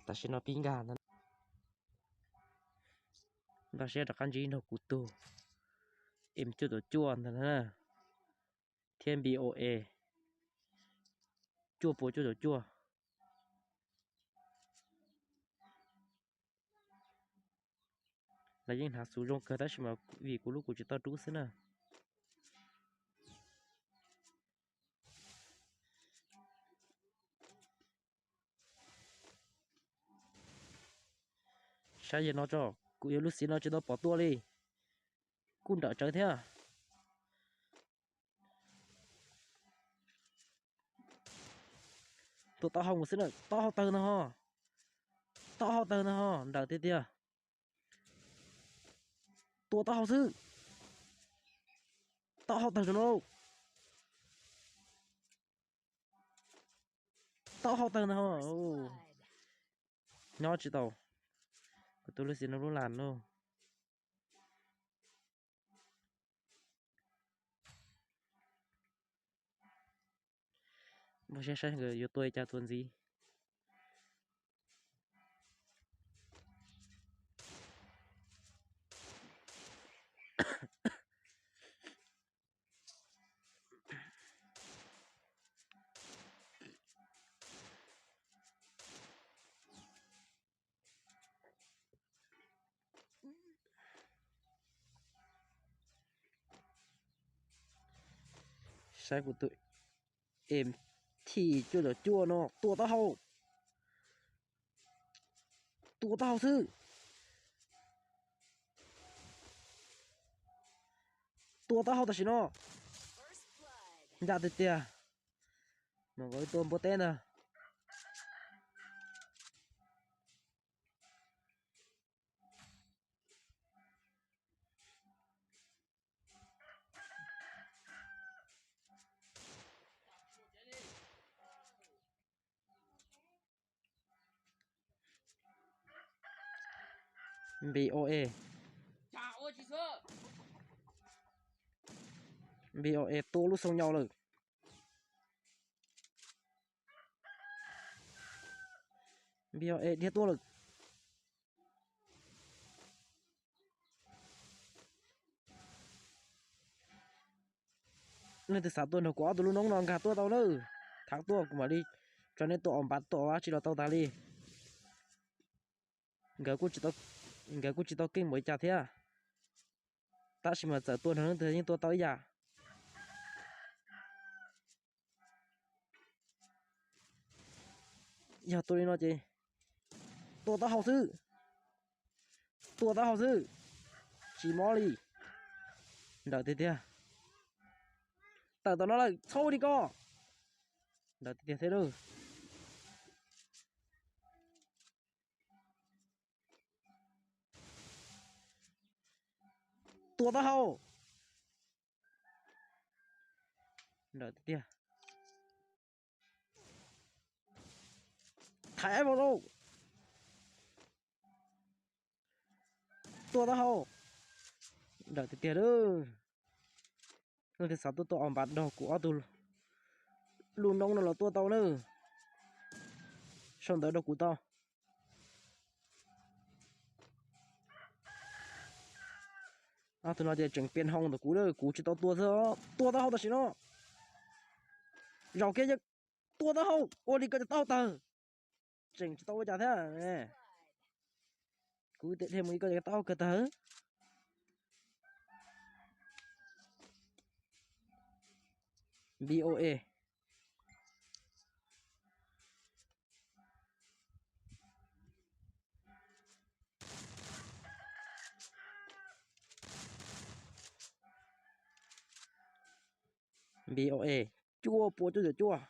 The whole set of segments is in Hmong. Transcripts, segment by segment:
Tam sim no pib nkag ntag. Npaj siab rov qab ntsib nrog kuv tug M cuaj caum cuaj ntag na, thiab B O A cuaj puas cuaj caum cuaj. Lawv yeej hnav xuv zoo kawg tab sis mas vim kuv lub kuv tsis tau rub xwb na. Saib yawg no tso, kuv yuav lub xiv no tsis tau pom tua li. Kuj nrawm tsawv thiab. Tua taub hau mus xwb na, taub hau tawg no ho. Taub hau tawg no ho, nrawm tiag tiag. Tua taub hau xwb. Taub hau tawg no. Taub hau tawg no ho. Nyob tsis tau. Kuv tus lub xiv no lub las no. Npaj siab saib nkawd yuav tua li cas tua ntxiv. Saib kuv tus M T cuaj caum cuaj no tua taub hau. Tua taub hau xwb. Tua taub hau tam sim no. Ncaj tiag tiag. Mas nkaus ib tua npua teb ntag. B O A. B O A tua lub xoo nyau lawm. B O A dhia tuaj lawm. Leej twg xav tuaj nrog kuv ob tug lub noob no nkag tuaj tau nawb. Thab tuaj kuv mam li tso nej tua os npav tua dab tsi los tau tas li. Nkawd kuj tsis tau keej npaum li cas thiab, tab sis mas txawm tua nrog leej twg yeej tua tau ib yam. Yog tua li no ces tua taub hau xwb. Tua taub hau xwb. Tsis mob li. Nrawm tiag tiag. Tawm tom no lawm, txhob ua li ko. Nrawm tiag tiag thiab lauj. Tua taub hau. Nrawm tiag tiag. Thaiv ib vauv lauj. Tua taub hau. Nrawm tiag tiag lauj. Leej twg xav tuaj tua os npav nrog kuv ob tug lub noob no los tuaj tau nawb. Sau ntawv nrog kuv tau. Ob tug no ces tseem piam hoo ntawm kuv lawm, kuv tsis tau tua xwb. Tua taub hau tam sim no. Zaum kiag yog tua taub hau, ua li ko cov taub hau tawg. Tseem tsis tau ua cas thiab. Kuv tias dhia mus ib ko cov taub hau kawg tawg. B O A. B O A cuaj pua cuaj caum cuaj,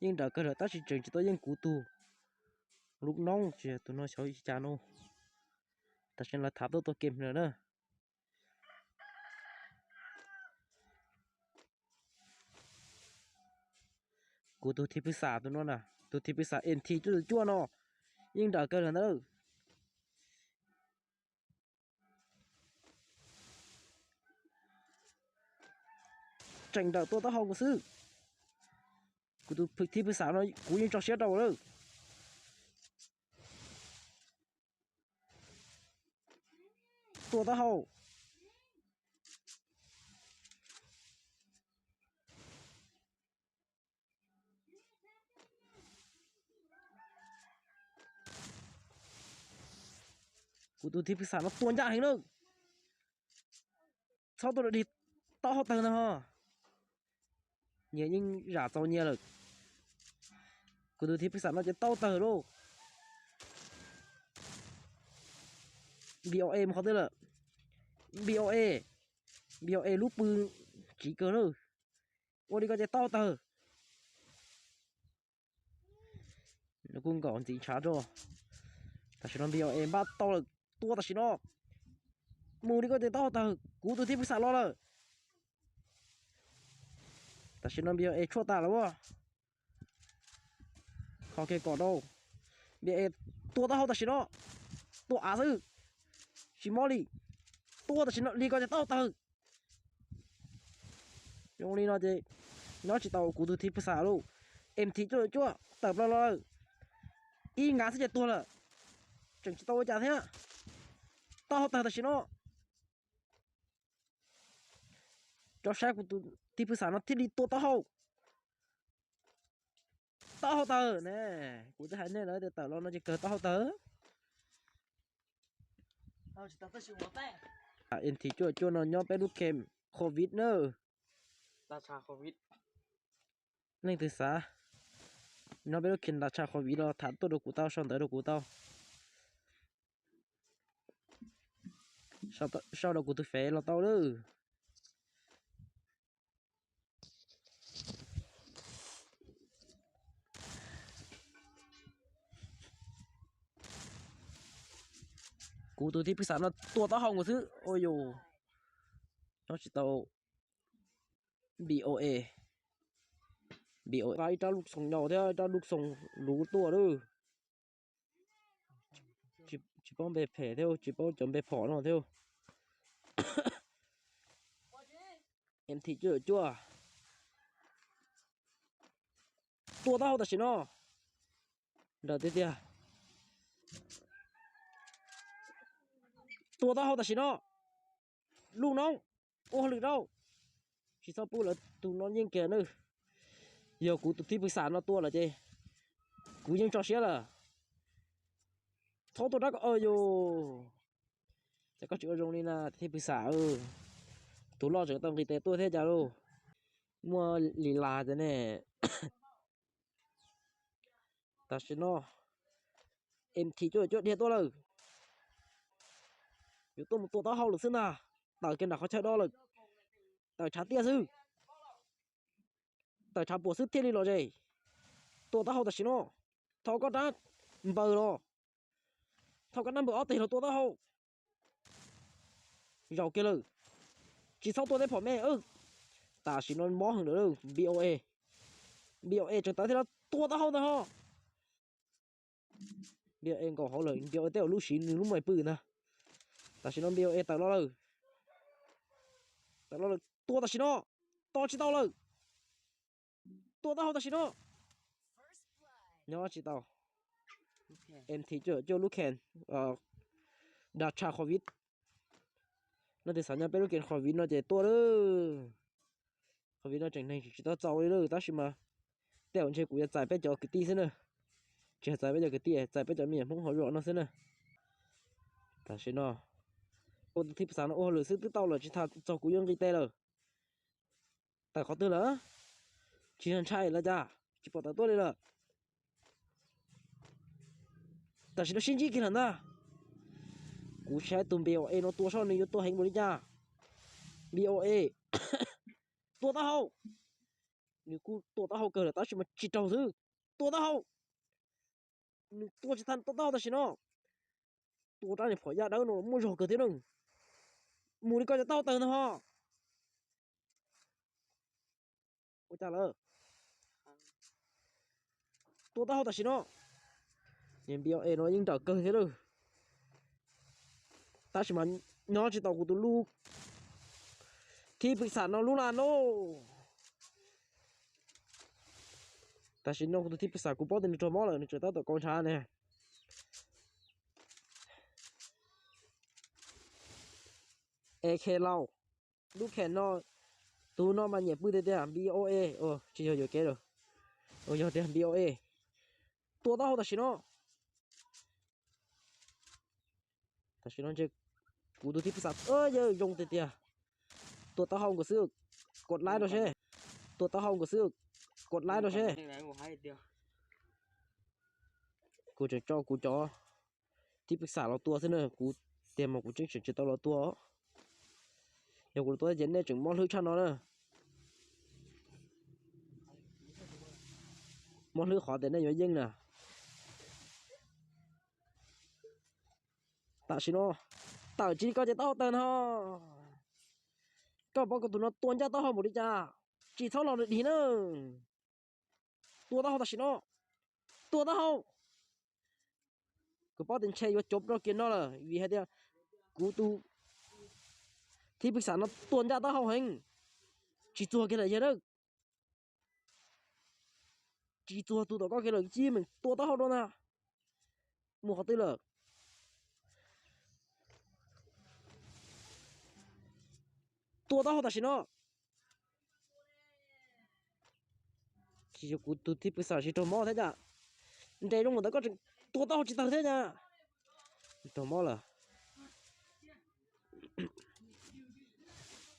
yeej nrawm kawg lawm tab sis tseem tsis tau yeej kuv tug lub noob, tsis yog tus no xyov cas no. Tam sim lawv tham tuaj tua kem lawm na. Kuv tus thib pwg xam tus no na, tus thib pwg xam M T cuaj caum cuaj no yeej nrawm kawg lawm ntawd. Tseem nrawm tua taub hau kuv xwb. Kuv tus thib pwg xam no kuv yeej tso siab rau lawm. tua taub hau. Kuv tus thib pwj xam no tua ncaj heev lawm. Txhob tua dig taub hau tawg ntag ho. Nyias yeej zam txaus nyias lawm. Kuv tus thib pwj xam no ces taub tawg lauj. B O A mus qhov twg lawm? B O A, B O A lub pw tsiv kawg lawm. Ua li ko ces taub tawg. Nws kuj nkaum ntxiv ntshav rau. Tam sim no B O A npaj tau lawm, tua tam sim no. Mus li ko ces taub hau tawg, kuv tus thib pwj xam los lawm. Tam sim no B O A tshuaj tas lawm as. Kho kiag kom rau. B O A tua taub hau tam sim no. Tua av xwb, tsis mob li. Tua tam sim no li ko ces taub hau tawg. Zoo li no ces nyob tsis tau kuv tus thib pwj xam lauj. M T cuaj cuaj tawm plaws los lawm. Ib nkav xwb ces tuag lawm. Tseem tsis tau ua cas thiab. Taub hau tawg tam sim no. Rov saib kuv tus thib pwj xam no thiaj li tua taub hau. Taub hau tawg ne. Kuv twb hais nej lawm tias tawm los no ces kawg taub hau tawg. M T cuaj cuaj no nyob peb lub khe covid na. Leej twg xav nyob peb lub khe ntas tshaj covid los tham tuaj rau kuv tau, sau ntawv rau kuv tau. Sau rau kuv tus fev los tau lawm. Kuv tus thib pwj xam no tua taub hau nkaus xwb. Ua yus nyob tsis tau. B O A, B O A ib rab lub xoo nyau thiab ib rab lub xoo luv tuaj lawm. Tsis paub npe phem thiab, tsis paub cov npe phom no thiab. M T cuaj cuaj tua taub hau tam sim no. Nrawm tiag tiag. Tua taub hau tam sim no. Lub no ua hauj lwm rau. Tsis txhob pub lawv tus no yeej kiag nawb. Yog kuv tus thib pwj xam no tua lawm ces kuv yeej tso siab lawm. Txhob tua rab ko yus. Ces koj tsis ua zoo li na thib pwj xam. Tus loj tseem tau nqis tes tuaj thiab cas lauj. Muaj li las tias ne. Tam sim no M T cuaj cuaj dhia tuaj lawm. Yuav tuaj mus tua taub hau lawm xwb ntag. Tawm kiag nram qhov chaw do lawm. Tawm tshav tiaj xwb. Tawm tshav puam xwb thiaj li los zes. Tua taub hau tam sim no. Thau koj rab npaws los. Thau koj rab npaws ob teg los tua taub hau. Zaum kiag lawm. Tsis txhob tua tej phom me. Tam sim no mob heev lawm. B O A, B O A tseem tawm thiab los tua taub hau ntag ho. B O A nkaus hauv lawm, B O A tej zaum lub siv nws lub me pw ntag. Tam sim no B O A tawm los lawm. Tawm los lawm, tua tam sim no. Tos tsis tau lawm. Tua taub hau tam sim no. Nyob tsis tau. M T cuaj cuaj lub khe ntas tshaj covid. Leej twg xav nyob peb lub khe covid no ces tuaj lawm. Covid no tseem neeg tsis tau txaus li lawm tab sis mas tej zaum ntshe kuv yuav txais peb cov kwv tij xwb na. Tsis yog txais peb cov kwv tij, txais peb cov me nyuam Hmoob hauv zos no xwb na. Tam sim no ua tus thib pwj xam no ua hauj lwm xwb twb tau lawm, tsis tas txog kuv yuav nqis tes lawm. Tawm qhov twg lawm? Tsis yog ntshai lawm cas tsis pom tawm tuaj li lawm? Tam sim no sib ntsib kiag lawm ntag. Kuv saib tus B O A no tua seb nws yuav tua heev npaum li cas. B O A tua taub hau. Nws kuj tua taub hau kawg lawm tab sis mas tsis raug xwb. Tua taub hau. Nws tua tsis tau, tua taub hau tam sim no. Tua rab niag phom yaj dawb no muaj zog kawg thiab na. Mus li ko cov taub hau tawg ntag ho. Ua cas lawm? Tua taub hau tam sim no. Niag B O A no yeej nrawm kawg thiab lawm. Tab sis mas nyob tsis tau kuv tus lub thib pwj xam no lub laj no. Tam sim no kuv tus thib pwj xam kuv paub tias nws raug mob lawm, nws tseem tab tom kaus ntshav ne. K K Lauj, lub khe no, tus no mas nyiam pw tiag tiag, B O A, tsis yog yuam kev lawm, yog tiag B O A. Tua taub hau tam sim no. Tam sim no ntshe kuv tus thib pwj xam, yawg zoo tiag tiag. Tua taub hau nkaus xwb, kos laib rau seb. Tua taub hau nkaus xwb, kos laib rau seb. Kuv tseem tso kuv cov thib pwj xam los tua xwb na, kuv tiag mas kuv tseem tseem tsis tau los tua. Yog kuv los tua ces nej tseem mob hlwb tshaj no na. Mob hlwb qhov tias nej yuav yeej na. Tam sim no tawm tsis li ko ces taub hau tawg no. Koj paub kuv tus no tua ncaj taub hau npaum li cas, tsis txhob los nws dig na. Tua taub hau tam sim no, tua taub hau. Kuv paub tias ntshe yuav cov rau kiag no lawm vim hais tias kuv tus thib pwj xam no tua ncaj taub hau heev, tsis txuag kiag lawm yawg na. Tsis txuag tus tom koj kiag lawm, cia meem tua taub hau rau ntag. Mus qhov twg lawm? Tua taub hau tam sim no. Tsis yog kuv tus thib pwj xam tsis raug mob thiab cas, nres zoo mus ntawd koj tseem tua taub hau tsis tawg thiab cas. Raug mob lawm.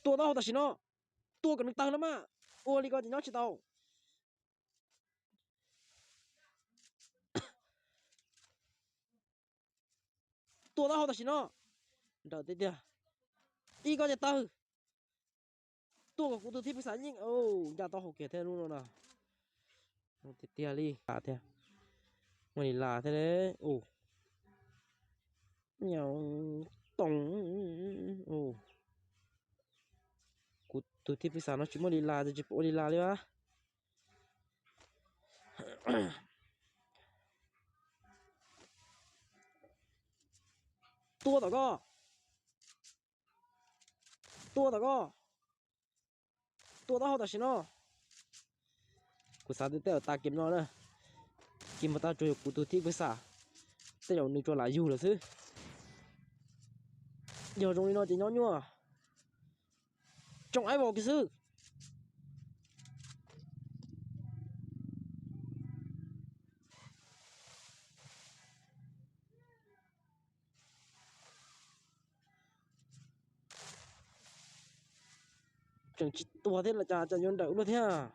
Tua taub hau tam sim no, tua kom nws tawg no mas, ua li ko ces nyob tsis tau. Tua taub hau tam sim no, nrawm tiag tiag, ib ko ces tawg. Tua kom kuv tus thib pwj xam yeej ncaj taub hau kiag thiab lub no na. Tiag tiag li, muaj li las thiab. Toom, kuv tus thib pwj xam no tsis muaj li las ces tsis pom ua li las li as. Tua tom koj, tua tom koj, tua taub hau tam sim no. Kuv xav tias tej zaum tas game no na, game mus tag tsuas yog kuv tus thib pwj xam, tej zaum nws tsuas lam yug lawm xwb. Yog zoo li no ces nyob nyuaj, tsoo aib vos kiag xwb. Tseem tsis tuag thiab los cas, cas yuav nrawm luaj thiab.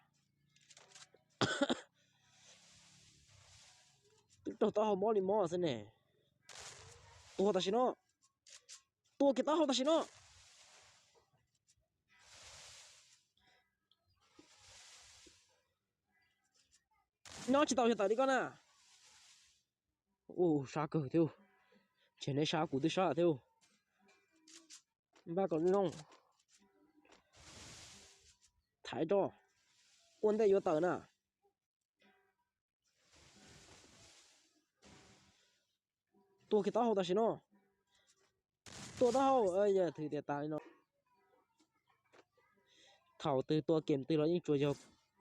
Twb raug taub hau mob li mob xwb ne. Tua tam sim no, tua kiag taub hau tam sim no. Nyob tsis tau yog tawm li koj na. Ua sab kawg thiab, ntshe neb sab kuv twb sab thiab. Npaj kom zoo, thaiv rau, ua ntej yuav tawm na. Tua kiag taub hau tam sim no, tua taub hau, yog thwm tias tas li no. Thaum twg tua game twg los yeej tsuas yog